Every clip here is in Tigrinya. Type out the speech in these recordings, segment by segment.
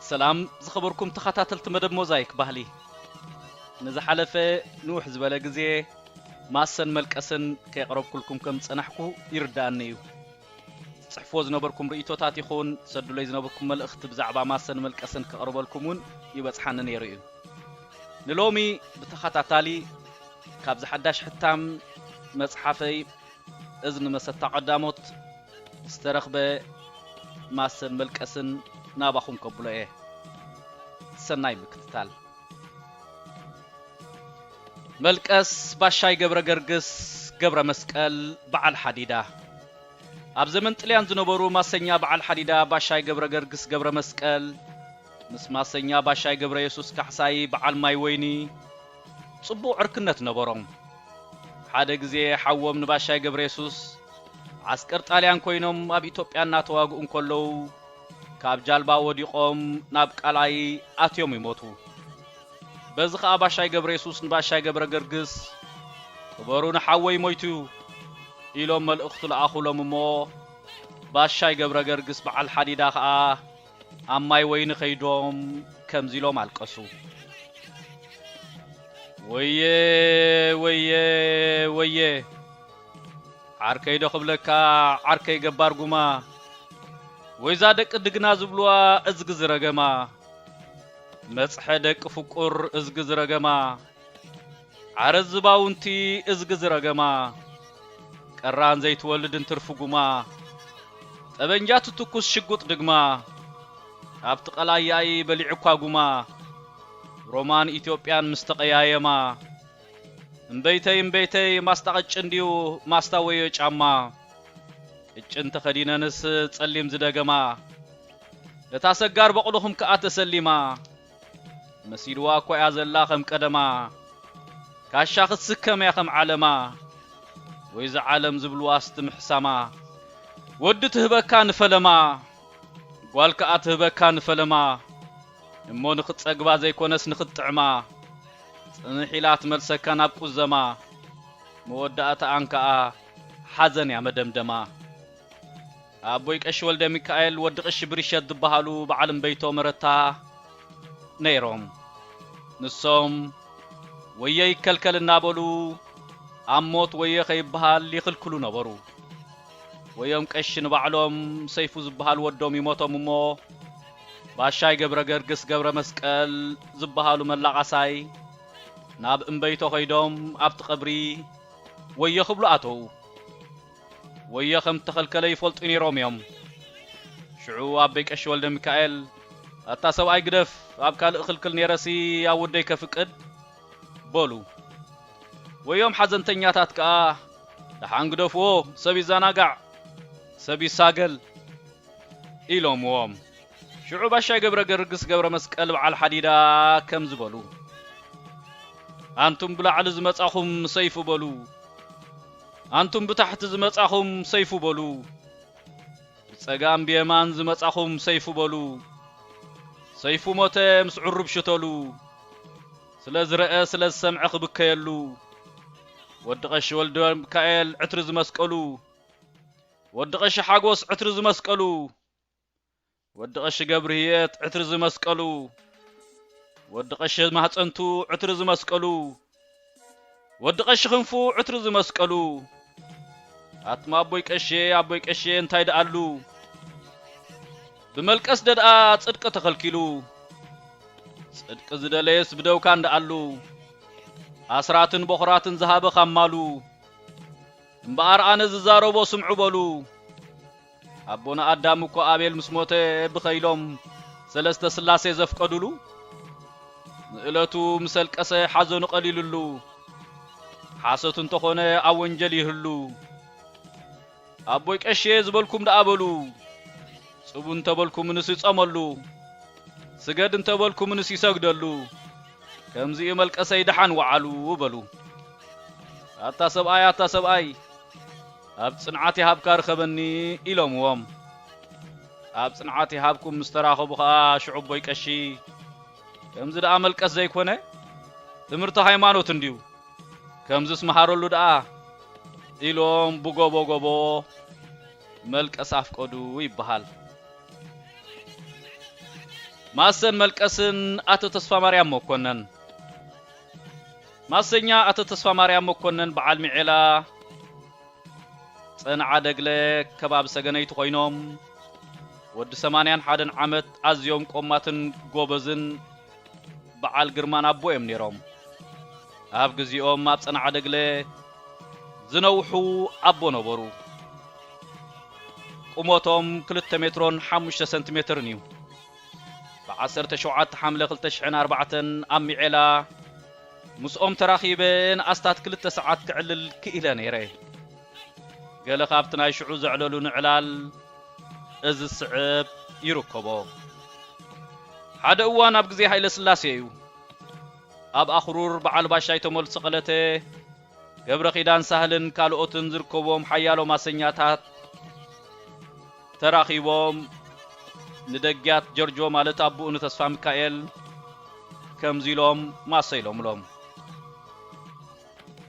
ሰላም ዝኸበርኩም ተኸታተልቲ መደብ ሞዛይክ ባህሊ። ንዝሓለፈ ንውሕ ዝበለ ግዜ ማሰን መልቀስን ከየቕረብኩልኩም ከም ዝጸናሕኩ ይርድኣኒ እዩ። ጽሕፎ ዝነበርኩም ርእይቶታት ይኹን ሰዱለይ ዝነበርኩም መልእኽቲ ብዛዕባ ማሰን መልቀስን ከቕርበልኩም እውን ይበጽሓኒ ነይሩ እዩ። ንሎሚ ብተኸታታሊ ካብዚ ሓዳሽ ሕታም መጽሓፈይ እዝኒ መሰታ ቀዳሞት ዝተረኽበ ማሰን መልቀስን ናባኹም ከብሎ እየ። ሰናይ ምክትታል። መልቀስ ባሻይ ገብረ ገርግስ ገብረ መስቀል በዓል ሓዲዳ። ኣብ ዘመን ጥልያን ዝነበሩ ማሰኛ በዓል ሓዲዳ ባሻይ ገብረ ገርግስ ገብረ መስቀል ምስ ማሰኛ ባሻይ ገብረ የሱስ ካሕሳይ በዓል ማይ ወይኒ ጽቡቕ ዕርክነት ነበሮም። ሓደ ግዜ ሓዎም ንባሻይ ገብረ የሱስ ዓስቀር ጣልያን ኮይኖም ኣብ ኢትዮጵያ እናተዋግኡ እንከለዉ ካብ ጃልባ ወዲቖም ናብ ቃላይ ኣትዮም ይሞቱ። በዚ ኸኣ ባሻይ ገብረ የሱስ ንባሻይ ገብረ ገርግስ ቅበሩ ንሓወይ ሞይቱ ኢሎም መልእኽቱ ለኣኹሎም እሞ ባሻይ ገብረ ገርግስ በዓል ሓዲዳ ኸኣ ኣብ ማይ ወይኒ ኸይዶም ከምዚ ኢሎም ኣለቀሱ። ወየ ወየ ወየ ዓርከይ ዶ ክብለካ ዓርከይ ገባር ጉማ ወይዛ ደቂ ድግና ዝብልዋ እዝጊ ዝረገማ መጽሐ ደቂ ፍቁር እዝጊ ዝረገማ ዓረዝ ዝባውንቲ እዝጊ ዝረገማ ቀራን ዘይትወልድ እንትርፊ ጉማ ጠበንጃ ትትኩስ ሽጉጥ ድግማ ኣብቲ ቀላያይ በሊዑኳ ጉማ ሮማን ኢትዮጵያን ምስ ተቐያየማ እምበይተይ እምበይተይ ማስታ ቅጭን ድዩ ማስታ ወዮ ጫማ ቅጭን ተኸዲነንስ ጸሊም ዝደገማ እታ ሰጋር በቕልኹም ከኣ ተሰሊማ መሲልዋ እኳ እያ ዘላ ከም ቀደማ ካሻ ክትስከም እያ ከም ዓለማ ወይ ዝዓለም ዝብልዋስ ትምሕሳማ ወዲ ትህበካ ንፈለማ ጓል ከኣ ትህበካ ንፈለማ እሞ ንኽትጸግባ ዘይኮነስ ንኽትጥዕማ ጽንሕ ኢላ ትመልሰካ ናብ ቁዘማ መወዳእታኣን ከኣ ሓዘን እያ መደምደማ ኣቦይ ቀሺ ወልደ ሚካኤል ወዲ ቀሺ ብሪሸት ዝበሃሉ በዓል እምበይቶ መረታ ነይሮም። ንሶም ወየ ይከልከል እናበሉ ኣብ ሞት ወየ ከይበሃል ይኽልክሉ ነበሩ። ወዮም ቀሺ ንባዕሎም ሰይፉ ዝበሃል ወዶም ይሞቶም እሞ ባሻይ ገብረ ገርግስ ገብረ መስቀል ዝበሃሉ መላቓሳይ ናብ እምበይቶ ከይዶም ኣብቲ ቀብሪ ወየ ክብሉ ኣተዉ። ወዮ ከም እተኸልከለ ይፈልጡ ነይሮም እዮም። ሽዑ ኣቦይ ቀሺ ወልደ ሚካኤል ኣታ ሰብኣይ ግደፍ ኣብ ካልእ እኽልክል ነይረሲ ኣብ ወደይ ከፍቅድ በሉ። ወዮም ሓዘንተኛታት ከኣ ደሓን ግደፍዎ ሰብ ይዘናጋዕ ሰብ ይሳገል ኢሎምዎም። ሽዑ ባሻይ ገብረ ገርግስ ገብረ መስቀል በዓል ሓዲዳ ከም ዝበሉ ኣንቱም ብላዕሊ ዝመጻኹም ሰይፉ በሉ ኣንቱም ብታሕቲ ዝመጻኹም ሰይፉ በሉ ብጸጋም ብየማን ዝመጻኹም ሰይፉ በሉ ሰይፉ ሞተ ምስ ዕሩብ ሽተሉ ስለ ዝረአ ስለ ዝሰምዐ ክብከየሉ ወዲ ቀሺ ወልደ ሚካኤል ዕትሪ ዝመስቀሉ ወዲ ቀሺ ሓጎስ ዕትሪ ዝመስቀሉ ወዲ ቀሺ ገብርህየት ዕትሪ ዝመስቀሉ ወዲ ቀሺ ማህፀንቱ ዕትሪ ዝመስቀሉ ወዲ ቀሺ ክንፉ ዕትሪ ዝመስቀሉ ኣትማ ኣቦይ ቀሼ ኣቦይ ቀሼ እንታይ ደኣሉ ብመልቀስ ደድኣ ጽድቂ ተኸልኪሉ ጽድቂ ዝደለየስ ብደውካ እንዳኣሉ ኣስራትን በኹራትን ዝሃበ ካብ ማሉ እምበኣር ኣነ ዝዛረቦ ስምዑ በሉ ኣቦና ኣዳም እኮ ኣቤል ምስ ሞተ ብኸይሎም ሰለስተ ስላሴ ዘፍቀዱሉ ንእለቱ ምስ ኣልቀሰ ሓዘኑ ቀሊሉሉ ሓሶት እንተኾነ ኣብ ወንጀል ይህሉ ኣቦይ ቀሼ ዝበልኩም ደኣ በሉ ጽቡ እንተበልኩምንስ ይጸመሉ ስገድ እንተበልኩምንስ ይሰግደሉ ከምዚ እዩ መልቀሰይ ደሓን ወዓሉ በሉ ኣታ ሰብኣይ ኣታ ሰብኣይ ኣብ ጽንዓት ይሃብካ ርኸበኒ ኢሎምዎም ኣብ ጽንዓት ይሃብኩም ምስ ተራኸቡ ኸኣ ሽዑቦይ ቀሺ ከምዚ ደኣ መልቀስ ዘይኮነ ትምህርቲ ሃይማኖት እንድዩ ከምዝስ መሃረሉ ደኣ ኢሎም ብጎቦ ጎቦ መልቀስ ኣፍቀዱ ይበሃል። ማሰን መልቀስን ኣቶ ተስፋማርያም መኮነን። ማሰኛ ኣቶ ተስፋማርያም መኮነን በዓል ሚዔላ፣ ጸንዓ ደግለ፣ ከባቢ ሰገነይቲ ኮይኖም፣ ወዲ ሰማንያን ሓደን ዓመት፣ ኣዝዮም ቆማትን ጎበዝን በዓል ግርማን ኣቦ እዮም ነይሮም። ኣብ ግዜኦም ኣብ ጸንዓ ደግለ ዝነውሑ ኣቦ ነበሩ። ቁመቶም ክልተ ሜትሮን ሓሙሽተ ሰንቲሜትርን እዩ። ብዓሰርተ ሸውዓተ ሓምለ ክልተ ሽሕን ኣርባዕተን ኣብ ሚዔላ ምስኦም ተራኺበ ንኣስታት ክልተ ሰዓት ክዕልል ክኢለ ነይረ። ገለ ካብቲ ናይ ሽዑ ዘዕለሉኒ ዕላል እዚ ዝስዕብ ይርከቦ። ሓደ እዋን ኣብ ግዜ ሃይለ ስላሴ እዩ። ኣብ ኣኽሩር በዓል ባሻይ ተመልሶ ቀለተ፣ ገብረ ኪዳን ሳህልን ካልኦትን ዝርከብዎም ሓያሎ ማሰኛታት ተራኺቦም ንደጊያት ጀርጆ ማለት ኣቦኡ ንተስፋ ሚካኤል ከምዚ ኢሎም ማሰ ኢሎምሎም።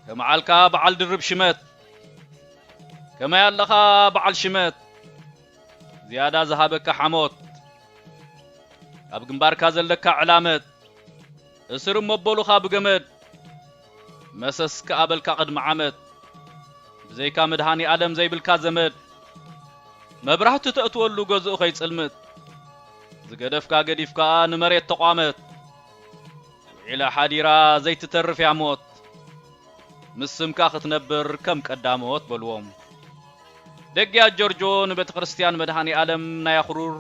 ከመዓልካ በዓል ድርብ ሽመት፣ ከመይ ኣለኻ በዓል ሽመት፣ ዝያዳ ዝሃበካ ሓሞት፣ ኣብ ግንባርካ ዘለካ ዕላመት፣ እስር እሞ በሉኻ ብገመድ፣ መሰስ ከኣ በልካ ቅድሚ ዓመት፣ ብዘይካ መድሃኒ ኣለም ዘይብልካ ዘመድ፣ መብራህቲ ተእትወሉ ገዝኡ ከይጽልምት፣ ዝገደፍካ ገዲፍካ ንመሬት ተቋመት፣ ውዒላ ሓዲራ ዘይትተርፍ እያ ሞት፣ ምስ ስምካ ክትነብር ከም ቀዳሞት በልዎም። ደግያት ጆርጆ ንቤተ ክርስቲያን መድሃኒ ኣለም ናይ ኣኽሩር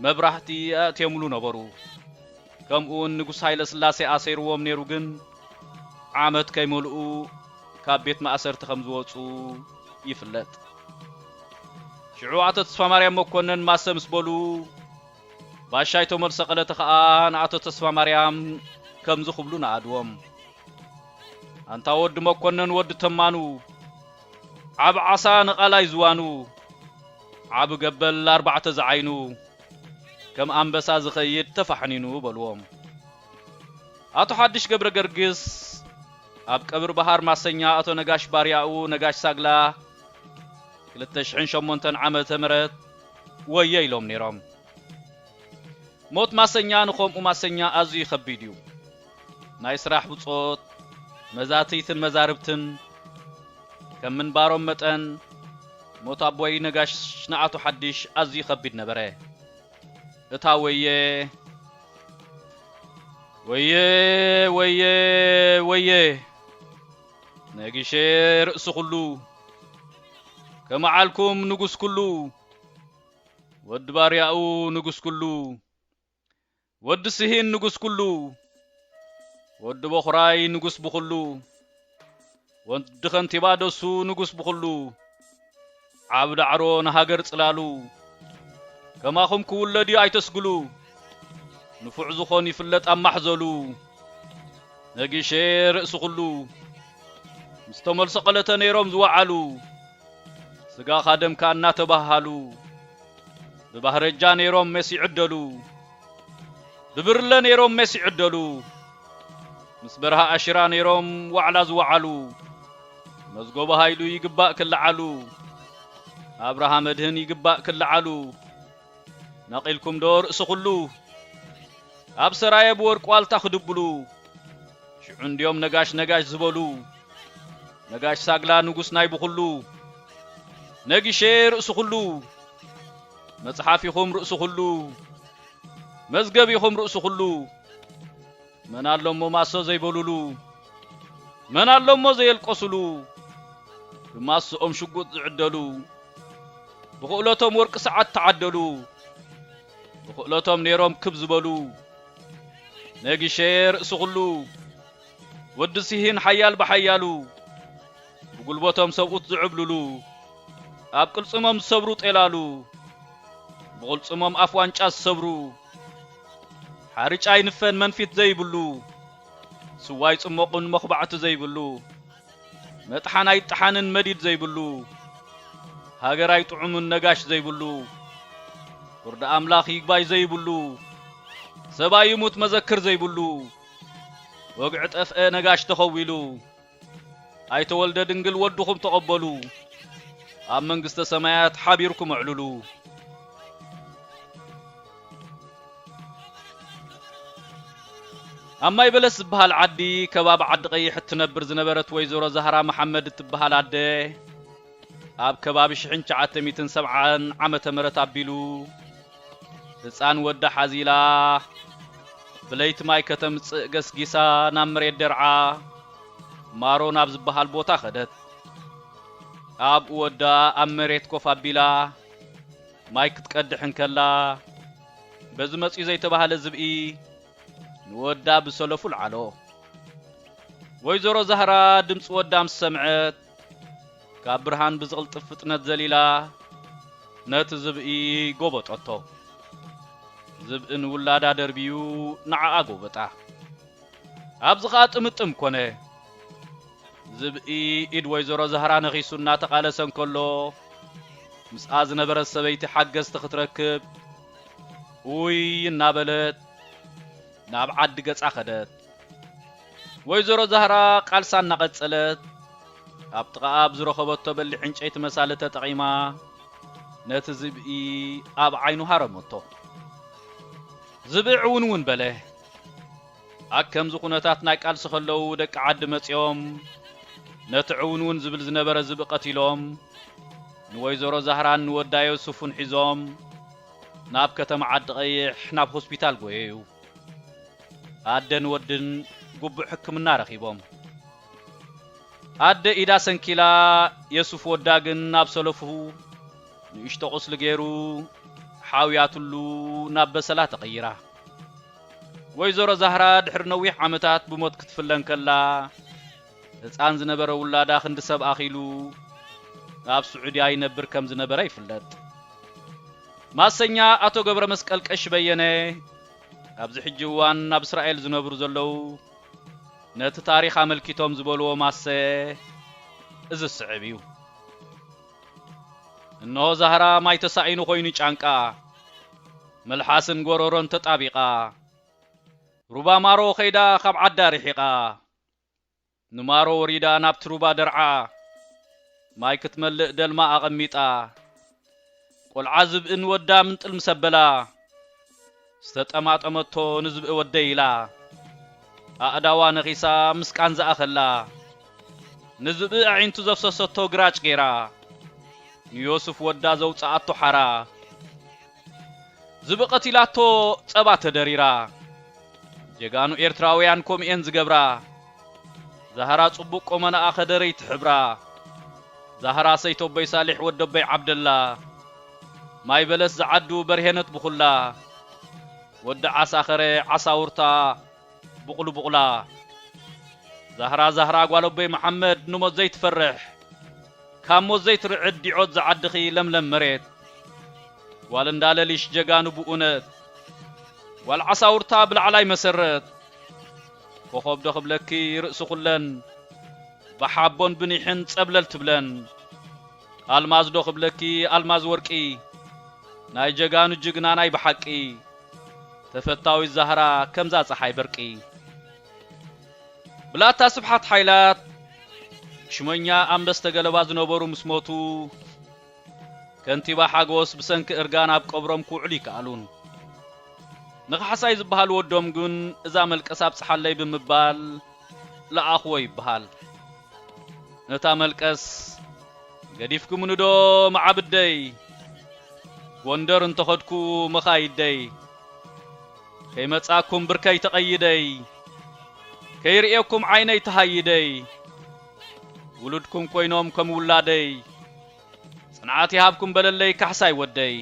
መብራህቲ ኣእትዮምሉ ነበሩ። ከምኡውን ንጉስ ሃይለ ስላሴ ኣሰይርዎም ነይሩ፣ ግን ዓመት ከይመልኡ ካብ ቤት ማእሰርቲ ከም ዝወጹ ይፍለጥ። ሽዑ ኣቶ ተስፋማርያም መኮነን ማሰ ምስ በሉ፣ ባሻይ ተመልሰ ቀለተ ኸኣ ንኣቶ ተስፋማርያም ከምዚ ክብሉ ነኣድዎም። ኣንታ ወዲ መኮነን ወዲ ተማኑ፣ ዓብ ዓሳ ንቓላይ ዝዋኑ፣ ዓብ ገበል ኣርባዕተ ዝዓይኑ፣ ከም ኣንበሳ ዝኸይድ ተፋሕኒኑ በልዎም። ኣቶ ሓድሽ ገብረ ገርግስ ኣብ ቀብሪ በሃር ማሰኛ ኣቶ ነጋሽ ባርያኡ ነጋሽ ሳግላ ክልተ ሽሕን ሸሞንተን ዓመተ ምህረት ወየ ኢሎም ነይሮም። ሞት ማሰኛ ንኸምኡ ማሰኛ ኣዝዩ ከቢድ እዩ። ናይ ስራሕ ብጾት፣ መዛትይትን መዛርብትን ከም ምንባሮም መጠን፣ ሞት ኣቦይ ነጋሽ ንኣቶ ሓድሽ ኣዝዩ ከቢድ ነበረ። እታ ወየ፣ ወየ፣ ወየ፣ ወየ፣ ነጊሼ ርእሲ ኩሉ፣ ከመዓልኩም ንጉስ ኩሉ፣ ወዲ ባርያኡ ንጉስ ኩሉ፣ ወዲ ስሂን ንጉስ ኩሉ፣ ወዲ በኹራይ ንጉስ ብኹሉ፣ ወዲ ከንቲባ ደሱ ንጉስ ብኹሉ፣ ዓብ ዳዕሮ ንሃገር ጽላሉ፣ ከማኹም ክውለድ እዩ ኣይተስግሉ፣ ንፉዕ ዝኾን ይፍለጥ ኣብ ማሕዘሉ፣ ነጊሼ ርእሲ ኩሉ፣ ምስ ተመልሶ ቀለተ ነይሮም ዝወዓሉ፣ ስጋኻ ደምካ እናተባሃሉ፣ ብባህረጃ ነይሮም መስ ይዕደሉ፣ ብብርለ ነይሮም መስ ይዕደሉ፣ ምስ በርሃ ኣሽራ ነይሮም ዋዕላ ዝወዓሉ፣ መዝገቡ ሃይሉ ይግባእ ክለዓሉ፣ ኣብርሃ መድህን ይግባእ ክለዓሉ፣ ነቒልኩም ዶ ርእሲ ኩሉ፣ ኣብ ሰራየ ብወርቂ ዋልታ ክድብሉ፣ ሽዑ እንድዮም ነጋሽ ነጋሽ ዝበሉ፣ ነጋሽ ሳግላ ንጉስ ናይ ብኹሉ፣ ነጊሼ ርእሲ ኩሉ፣ መጽሓፍ ኢኹም ርእሲ ኩሉ፣ መዝገብ ኢኹም ርእሲ ኩሉ፣ መን ኣሎ እሞ ማሶ ዘይበሉሉ፣ መን ኣሎ እሞ ዘየልቀሱሉ፣ ብማሶኦም ሽጉጥ ዝዕደሉ፣ ብኽእለቶም ወርቂ ሰዓት ተዓደሉ፣ ብኽእለቶም ነይሮም ክብ ዝበሉ፣ ነጊሼ ርእሲ ኩሉ፣ ወዲ ስሂን ሓያል ብሓያሉ፣ ብጉልበቶም ሰብኡት ዝዕብልሉ፣ ኣብ ቅልጽሞም ዝሰብሩ ጤላሉ፣ ብቕልጽሞም ኣፍ ዋንጫ ዝሰብሩ፣ ሓርጭ ኣይንፈን መንፊት ዘይብሉ፣ ስዋ ኣይጽመቑን መኹባዕቲ ዘይብሉ፣ መጥሓን ኣይጠሓንን መዲድ ዘይብሉ፣ ሃገር ኣይጥዑምን ነጋሽ ዘይብሉ፣ ፍርዲ ኣምላኽ ይግባይ ዘይብሉ፣ ሰብኣይ ይሙት መዘክር ዘይብሉ፣ ወግዒ ጠፍአ ነጋሽ ተኸዊሉ፣ ኣይተወልደ ድንግል ወድኹም ተቐበሉ፣ ኣብ መንግስተ ሰማያት ሓቢርኩም ኣዕልሉ። ኣብ ማይ በለስ ዝበሃል ዓዲ ከባቢ ዓዲ ቀይሕ እትነብር ዝነበረት ወይዘሮ ዛህራ መሓመድ እትበሃል ኣደ፣ ኣብ ከባቢ ሽሕን ትሽዓተ ሚእትን ሰብዓን ዓመተ ምህረት ኣቢሉ ህፃን ወዳ ሓዚላ ብለይቲ ማይ ከተምፅእ ገስጊሳ ናብ መሬት ደርዓ ማሮ ናብ ዝበሃል ቦታ ኸደት። ኣብኡ ወዳ ኣብ መሬት ኮፍ ኣቢላ ማይ ክትቀድሕ እንከላ፣ በዚ መፅዩ ዘይተባህለ ዝብኢ ንወዳ ብሰለፉ ልዓሎ። ወይዘሮ ዛህራ ድምፂ ወዳ ምስ ሰምዐት፣ ካብ ብርሃን ብዝቕልጥፍ ፍጥነት ዘሊላ ነቲ ዝብኢ ጎበጠቶ። ዝብኢ ንውላዳ ደርብዩ ንዓኣ ጎበጣ። ኣብዚ ኸኣ ጥምጥም ኮነ። ዝብኢ ኢድ ወይዘሮ ዛህራ ነኺሱ እናተቓለሰ እንከሎ፣ ምስኣ ዝነበረት ሰበይቲ ሓገዝቲ ክትረክብ፣ ኡይ እናበለት ናብ ዓዲ ገጻ ከደት። ወይዘሮ ዛህራ ቃልሳ እናቐጸለት፣ ኣብ ጥቓኣ ኣብ ዝረኸበቶ በሊሕ ዕንጨይቲ መሳሊ ተጠቒማ፣ ነቲ ዝብኢ ኣብ ዓይኑ ሃረመቶ። ዝብኢ ዕውንውን በለ። ኣብ ከምዚ ኩነታት ናይ ቃልሲ ከለዉ ደቂ ዓዲ መጺኦም፣ ነቲ ዕውንውን ዝብል ዝነበረ ዝብኢ ቀቲሎም፣ ንወይዘሮ ዛህራን ንወዳ ዮሱፍን ሒዞም፣ ናብ ከተማ ዓዲ ቀይሕ ናብ ሆስፒታል ጎየዩ። ኣደን ወድን ግቡእ ሕክምና ረኺቦም። ኣደ ኢዳ ሰንኪላ፣ የሱፍ ወዳ ግን ናብ ሰለፉ ንእሽቶ ቁስሊ ገይሩ ሓውያትሉ ናብ በሰላ ተቐይራ። ወይዘሮ ዛህራ ድሕሪ ነዊሕ ዓመታት ብሞት ክትፍለ እንከላ፣ ህፃን ዝነበረ ውላዳ ክንዲ ሰብ ኣኺሉ ኣብ ስዑድያ ይነብር ከም ዝነበረ ይፍለጥ። ማሰኛ ኣቶ ገብረ መስቀል ቀሺ በየነ፣ ኣብዚ ሕጂ እዋን ኣብ እስራኤል ዝነብሩ ዘለዉ፣ ነቲ ታሪኽ ኣመልኪቶም ዝበልዎ ማሰ እዚ ዝስዕብ እዩ። እንሆ ዛህራ ማይ ተሳኢኑ ኮይኑ ጫንቃ፣ መልሓስን ጎረሮን ተጣቢቓ፣ ሩባ ማሮ ከይዳ ካብ ዓዳ ርሒቓ፣ ንማሮ ወሪዳ ናብቲ ሩባ ደርዓ፣ ማይ ክትመልእ ደልማ ኣቐሚጣ፣ ቆልዓ ዝብኢ ንወዳ ምንጥል ምስ ኣበላ፣ ዝተጠማጠመቶ ንዝብኢ ወደይ ኢላ፣ ኣእዳዋ ነኺሳ ምስ ቃንዛኣ ከላ፣ ንዝብኢ ኣዒንቱ ዘፍሰሰቶ ግራጭ ገይራ፣ ንዮሱፍ ወዳ ዘውጽኣቶ ሓራ፣ ዝብኢ ቀቲላቶ ጸባ ተደሪራ። ጀጋኑ ኤርትራውያን ከምኡ እየን ዝገብራ። ዛህራ ጽቡቕ ቆመናኣ ከደረይ ትሕብራ። ዛህራ ሰይተቦይ ሳሊሕ ወደቦይ ዓብደላ። ማይ በለስ ዝዓዱ በርሄነት ብኹላ። ወዲ ዓሳኸረ ዓሳውርታ ብቑሉ ብቑላ። ዛህራ ዛህራ ጓል ኣቦይ መሓመድ ንሞት ዘይትፈርሕ። ካብ ሞት ዘይትርዕድ ዲዖት ዝዓድኺ ለምለም መሬት። ጓል እንዳለሊሽ ጀጋኑ ብኡነት። ጓል ዓሳውርታ ብላዕላይ መሰረት። ኮኸብ ዶ ክብለኪ ርእሲ ኩለን። ብሓቦን ብኒሕን ጸብለል ትብለን። ኣልማዝ ዶ ክብለኪ ኣልማዝ ወርቂ። ናይ ጀጋኑ ጅግና ናይ ብሓቂ። ተፈታዊት ዛህራ ከምዛ ጸሓይ በርቂ። ብላታ ስብሓት ሓይላት ሽመኛ ኣምበስተ ገለባ ዝነበሩ ምስ ሞቱ፣ ከንቲባ ሓጎስ ብሰንኪ እርጋን ኣብ ቀብሮም ክውዕሉ ይከኣሉን። ንኻሕሳይ ዝበሃል ወዶም ግን እዛ መልቀስ ኣብጽሓለይ ብምባል ለኣኽዎ ይበሃል። ነታ መልቀስ ገዲፍኩምኒ ዶ መዓብደይ? ጎንደር እንተኸድኩ መኻይደይ ከይመጻኩም ብርከይ ተቐይደይ፣ ከይርእየኩም ዓይነይ ተሃይደይ፣ ውሉድኩም ኮይኖም ከም ውላደይ፣ ጽንዓት ይሃብኩም በለለይ ካሕሳይ ወደይ።